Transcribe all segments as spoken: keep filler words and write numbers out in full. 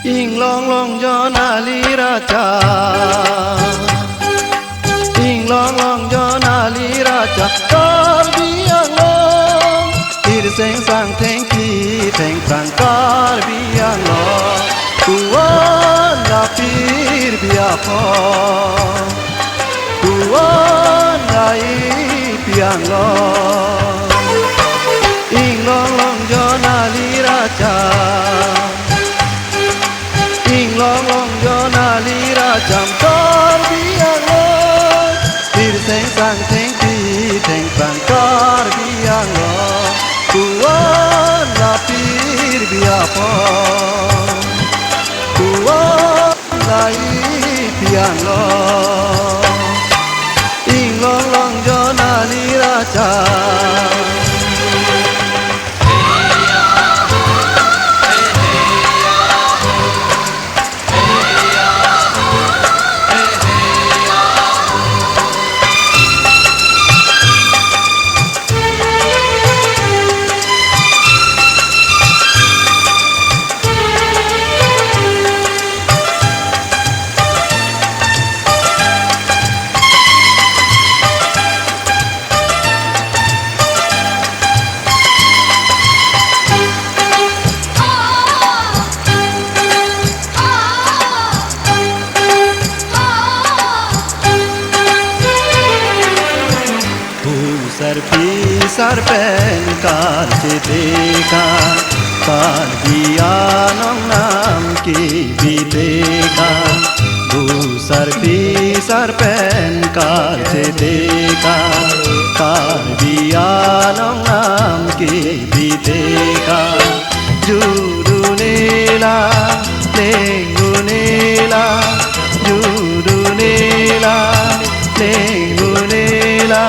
Inglong long jon ali racha, inglong long jon ali racha, Karbi Anglong, irseng sang thengpi thengphrang Karbi Anglong, kuan la pir biapon, kuan la ipi anglong. Inglong long jon ali racha, inglong long jon ali racham Karbi Anglong, irseng sang thengpi thengphrang Karbi Anglong, kuan la pir biapon, kuan la ipi anglong. Inglong long jon ali racha. Pu sarpi sarpen karche teka, Karbi Anglong nam kebi teka. Pu sarpi sarpen karche teka, Karbi Anglong nam kebi teka. Judunela, lengdunela, judunela, lengdunela,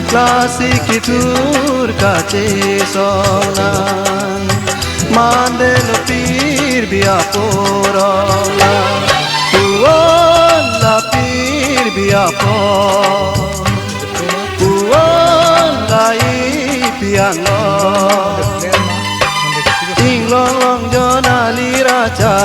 lasi kethur kachesong nang. Mandelo pir biaporong nang, kuan la pir biapon, kuan la ipi anglong. Inglong long jon ali racha.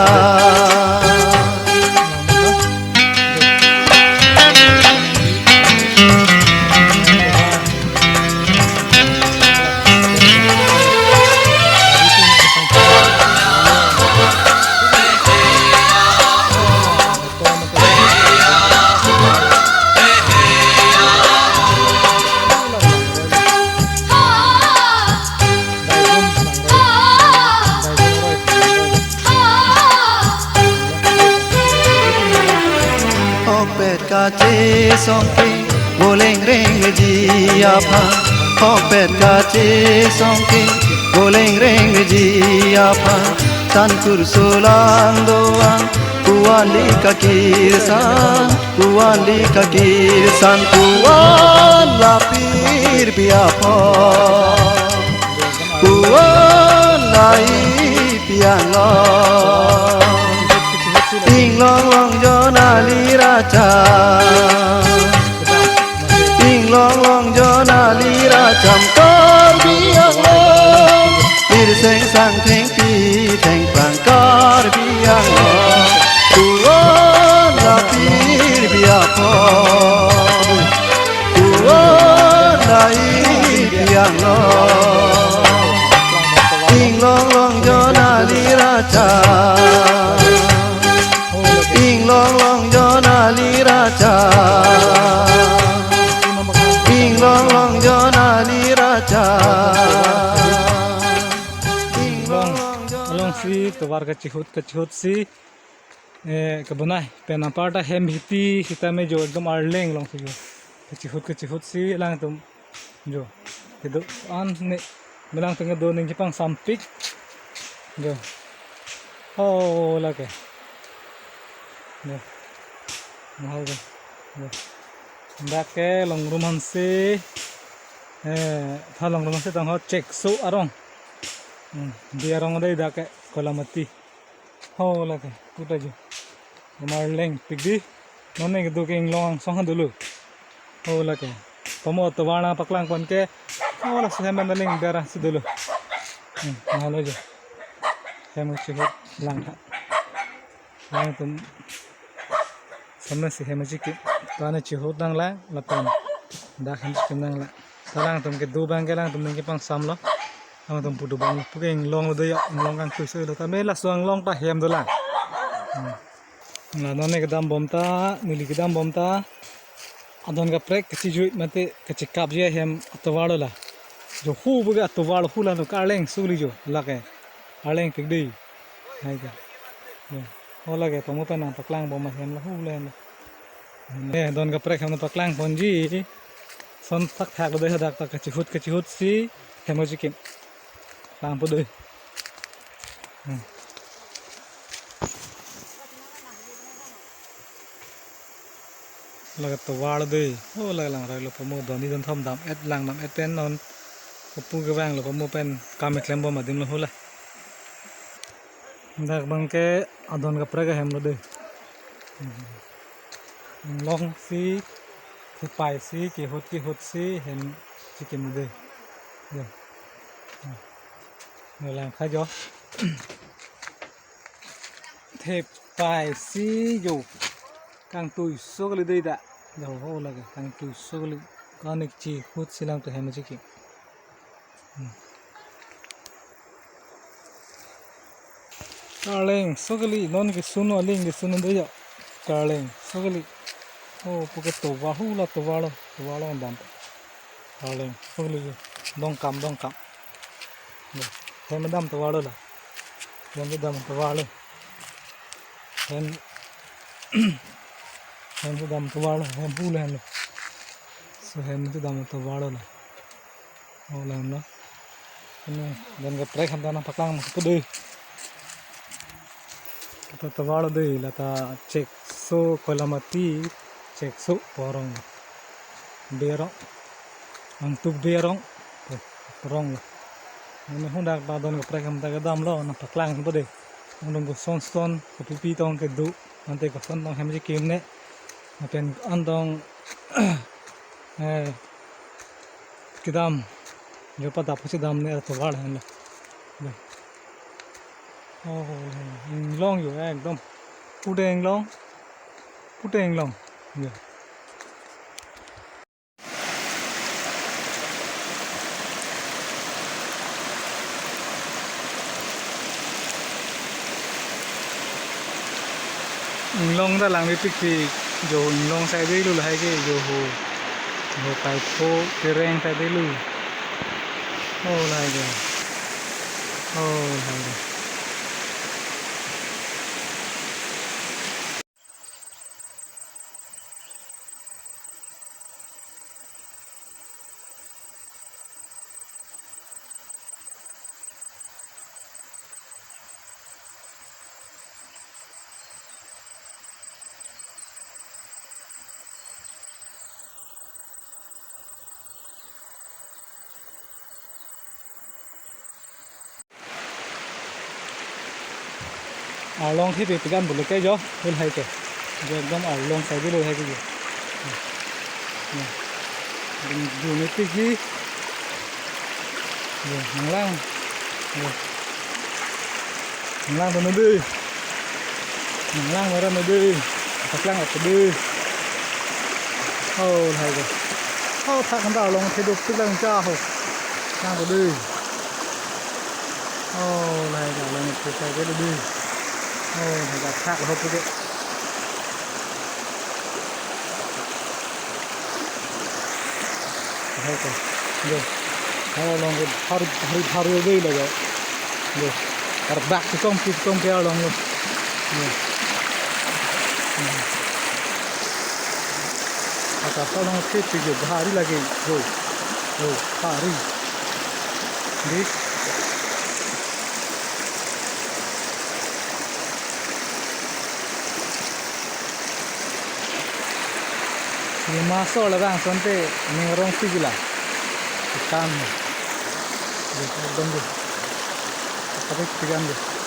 Hokpet kachesong ke goleng rengji aphan, hokpet kachesong ke goleng rengji aphan, than kurso lang doang, kuan li kakirsan, kuan li kakirsan, kuan la pir biapon, kuan la ipi anglong. Inglong long jon ali racha, inglong long jon ali racham Karbi Anglong, irseng sang thengpi thengphrang Karbi Anglong, kuan la pir biapon, kuan la ipi anglong. Inglong long jon ali racha, inglong long jon ali racha, inglong long jon ali racha. Inglong long jon alongsi tovar kachihut kachihut si, eh, kabonai pen aparta hem hiti sitame jo ekdom arleng alongsi jo kachihut kachihut si alangtum jo kedo-an ne melangtum kedo ning chepangsampik jo. Oh, lake jo, mahal jo jo. Dak ke Longrum Hanse. Eh, tha Longrum Hanse tang ho Chekso arong. Hmm, di arong dei dak ke Koilamati. Ho lake, puta jo. Mar leng pik di. Non ne kedo ke inglong angsong han dolo. Ho lake. Pamo tovar nangpaklang pon ke. Ho la suhem ban daling dara si dolo. Hmm, halo jo. Hem chihut lang tha. Nangtum. Samna si hem chiki. Tane chihut nanglang, lapen. Dak hem chiki nanglang. Ta alangtum kedo abang ke alangtum ning kepangsamlo. Alangtum pu do abang lo. Puke inglong lo do yo, inglong kangtui so lo. Ta me laso inglong ta hem dolang. Hmm. La non ne kedam bom ta, neli kedam bom ta. Adon kaprek kachijuit mate kachikapji ahem atovar lo la. Jo hu puke atovar lo hu la lo karleng suli jo lake. Arleng pik dei. Hai ke. Ya. Ho lake pamo pen nangpaklang bom ahem lo hu le lo. Eh, adon kaprek ahem nangpaklang ponji. Son thakthak lo dei hadak ta kachihut kachihut si hem chikim. Lang po dei. Hmm. Lake tovar lo dei. Oh, lake lang rai lo pamo doni don thom dam et lang dam et pen non. Kopu kevang lo pamo pen kam keklem bom adim lo hu la. Dak abang ke adon kaprek ahem lo dei. Hmm. Inglong si, thepai si, kehut kehut si, hem chikim dei. Dei. Hmm. Nanglang tha jo. Thepai si jo. Kangtui so kali dei ta. Jo ho lake, kangtui so kali. Kanik chihut si lang to hem chikim. Hmm. Karleng so kali, non kesun aling kesun dei ya. Karleng so kali. Oh, puke tovar hu la tovar lo, tovar lo dam. Karleng so kali. Dongkam dongkam. Ya, hem dam tovar lo la. Hem dam tovar lo. Hem, hem dam tovar lo, hem hu lo hem lo. So hem dam tovar lo la. Oh, lang lo. Ini adon kaprek ahem ta nangpaklang pu dei. Kita tovar lo dei, lata Chekso Koilamati, Chekso pu arong. Berong. Angtuk berong. Tuh, berong lo. Ini hu dak adon kaprek ahem ta kedam lo, nangpaklang pu dei. Undung ko son son, kopipi tong kedo, ante koson tong hem chikim ne. Lapen an tong, eh, kedam. Jo pada pusi dam ne atovar lo. Oh, inglong jo, eh, ekdom. Pute inglong. Pute inglong. Jo. Inglong ta lang pik pik jo inglong sai dei lo lahai ke jo ho. Jo kai pho kereng sai dei lo. Oh, lahai ke. Oh, lahai ke. Arlong thepik dam pulo ke jo, lahai ke. Jo ekdom arlong sai dei lo lahai ke jo. Jo, jo ne pik ji. Jo, nanglang. Jo. Nanglang dun dei. Nanglang mera dei. Paklang ap dei. Oh, lahai ke. Oh, thak handa arlong theduk pik lang cha ho. Lang dei. Oh, lahai ke arlong ke sai ke dei. Oh, lahai ke thak ho puke. Lahai ke. Dei. Arlong ke bhari bhari bhari dei lahai ke. Dei. Arbak kekom kekom ke arlong lo. Dei. Hmm. Atas arlong ke pik jo bhari lagi. Dei. Dei, bhari. Dei. Maso labang asonte ning arongsi jila. Kam. Dei, ekdom dei. Kapek pigan dei.